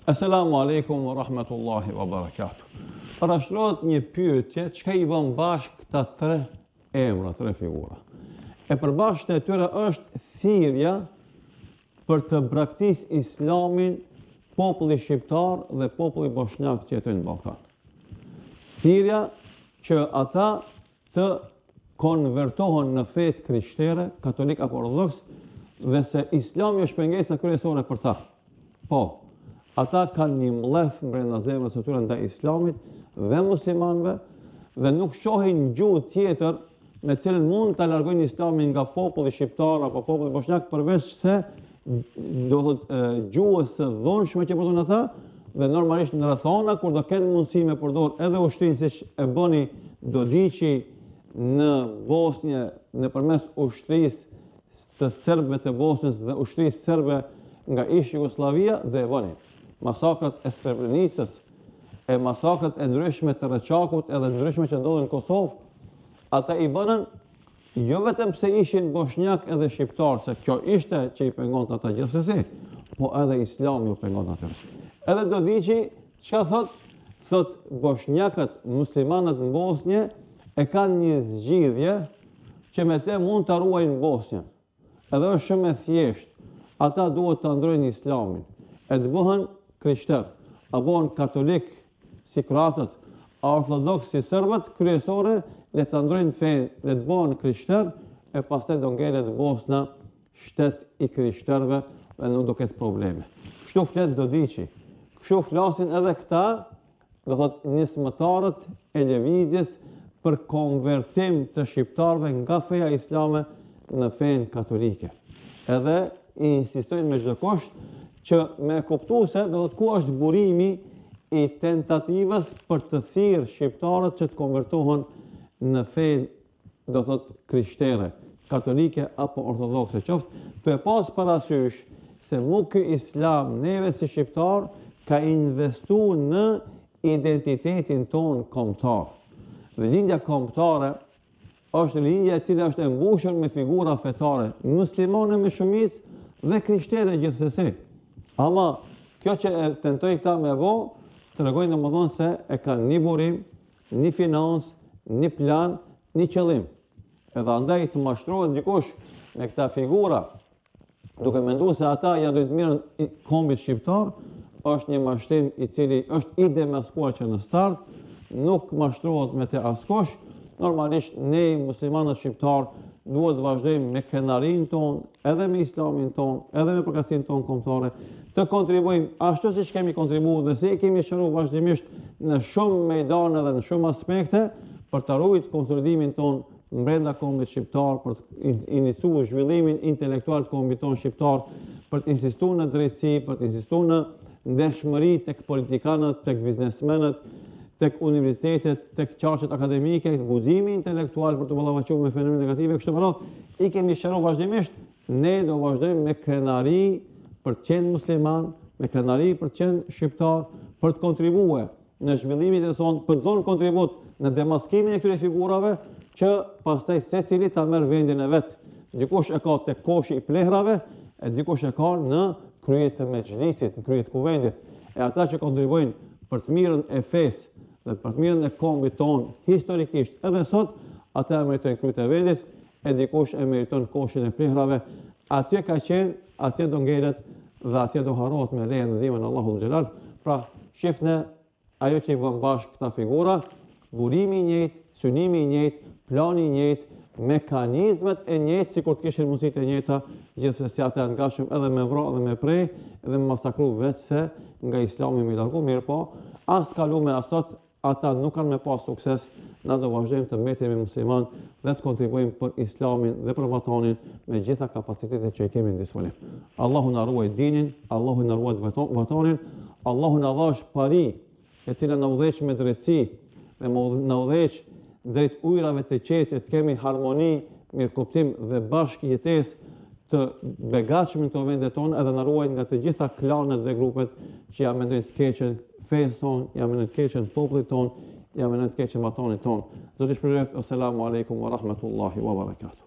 Esselamu alejkum wa rahmetullahi wa barakatuh. Parashtrohet një pyetje, çka i bën bashkë këta tre emra, tre figura. E përbashkëta e tyre është thirrja për të braktis islamin populli shqiptar dhe populli boshnjak që jetojnë në Ballkan. Thirrja që ata të konvertohen në fetë krishtere, katolik apo ortodoks, dhe se islami është pengesa kryesore për ta. Po, ata kanë një mllef brenda zemrës së tyre ndaj islamit dhe muslimanëve dhe nuk shohin gjuhë tjetër me cilën mund ta largojnë islamin nga populli shqiptar apo populli boshnjak përveç se do thotë gjuhës së dhunshme që përdorin ata dhe normalisht në rrethana kur do kenë mundësi me përdor edhe ushtrinë siç e bëni Dodiqi në Bosnje nëpërmes ushtrisë të serbëve të Bosnjës dhe ushtrisë serbe nga ish Jugosllavia dhe e bëni masakrat e Srebrenicës e masakrat e ndryshme të Reçakut edhe ndryshme që ndodhën në Kosovë ata i bënën Jo vetëm pse ishin boshnjakë edhe shqiptarë, se kjo ishte që i pengonte ata gjithsesi, po edhe islami u pengonte atyre. Edhe Dodiqi, çka thot? Thot boshnjakët, muslimanët në Bosnje e kanë një zgjidhje që me te mund ta ruajnë Bosnjën. Edhe është shumë e thjeshtë, ata duhet ta ndrojnë islamin, e të bëhen krishterë, a bëhen katolik si kroatët, a ortodoks si serbët, kryesore le ta ndrojnë fenë, le të bëhen krishterë, e pastaj do ngelet Bosna shtet i krishterëve dhe nuk do ketë probleme. Kështu flet Dodiqi, kështu flasin edhe këta do thotë nismëtarët e lëvizjes për konvertim të shqiptarëve nga feja islame në fenë katolike. Edhe i insistojnë me çdo kusht që me kuptu se do thotë ku është burimi i tentativës për të thirrë shqiptarët që të konvertohen në fenë do thotë krishtere, katolike apo ortodokse qoftë, tu e pas parasysh se mu ky islam neve si shqiptar ka investu në identitetin tonë kombëtar. Rilindja kombëtare është rilindja e cila është e mbushur me figura fetare, muslimane me shumicë dhe krishtere gjithsesi. Ama kjo që e tentojnë këta me bo, tregojnë domethënë se e kanë një burim, një financë, një plan, një qëllim. Edhe andaj të mashtrohet dikush me këta figura, duke menduar se ata ja dojnë të mirën kombit shqiptar, është një mashtrim i cili është i demaskuar që në start, nuk mashtrohet me të askush, normalisht ne muslimanët shqiptar duhet të vazhdojmë me krenarinë tonë, edhe me islamin tonë, edhe me përkatësinë tonë kombëtare, të kontribuojmë ashtu siç kemi kontribuar dhe si e kemi sqaru vazhdimisht në shumë mejdane dhe në shumë aspekte për të ruajtur konsolidimin tonë brenda kombit shqiptar, për të iniciuar zhvillimin intelektual të kombit tonë shqiptar, për të insistuar në drejtësi, për të insistuar në ndershmëri tek politikanët, tek biznesmenët, tek universitetet, tek qarqet akademike, guximi intelektual për t'u ballafaquar me fenomene negative, kështu me radhë, i kemi sqaru vazhdimisht, ne do vazhdojmë me krenari për të qenë musliman, me krenari për të qenë shqiptar, për të kontribuar në zhvillimin e sonë, për të dhënë kontribut në demaskimin e këtyre figurave, që pastaj secili ta merr vendin e vet. Dikush e ka te koshi i plehrave, e dikush e ka në krye të mexhlisit, në krye të kuvendit. E ata që kontribuojnë për të mirën e fesë dhe për të mirën e kombit tonë historikisht edhe sot, ata e meritojnë kryet e vendit, e dikush e meriton koshin e plehrave, atje ka qenë, atje do ngelet dhe atje do harrohet me lejen dhe ndihmën e Allahut xhelal. Pra, shifne ajo që i bën bashkë këta figura, burimi i njëjtë, synimi i njëjtë, plani i njëjtë, mekanizmet e njëjtë, sikur të kishin mundësitë e njëjta, gjithsesi ata janë gatshëm edhe me vra edhe me pre, edhe me masakru veçse nga islami me largu, mirëpo, as të kalume as sot, ata nuk kanë me pas sukses, na do vazhdojmë të mbetemi musliman dhe të kontribuojmë për islamin dhe për vatanin me gjitha kapacitetet që i kemi në disponim. Allahu na ruaj dinin, Allahu na ruaj vatanin, Allahu na dhashtë pari e cila na udhëheq me drejtësi dhe na udhëheq drejt ujërave të qetë e të kemi harmoni, mirëkuptim dhe bashkëjetesë të begatshme në këto vende tona edhe na ruajt nga të gjitha klanet dhe grupet që ja mendojnë të keqen fesë tonë, ja mendojnë të keqen popullit tonë, ja mendojnë të keqen vatanit tonë. Zoti ju shpërbleftë, Assalamu alaikum wa rahmatullahi wa barakatuh.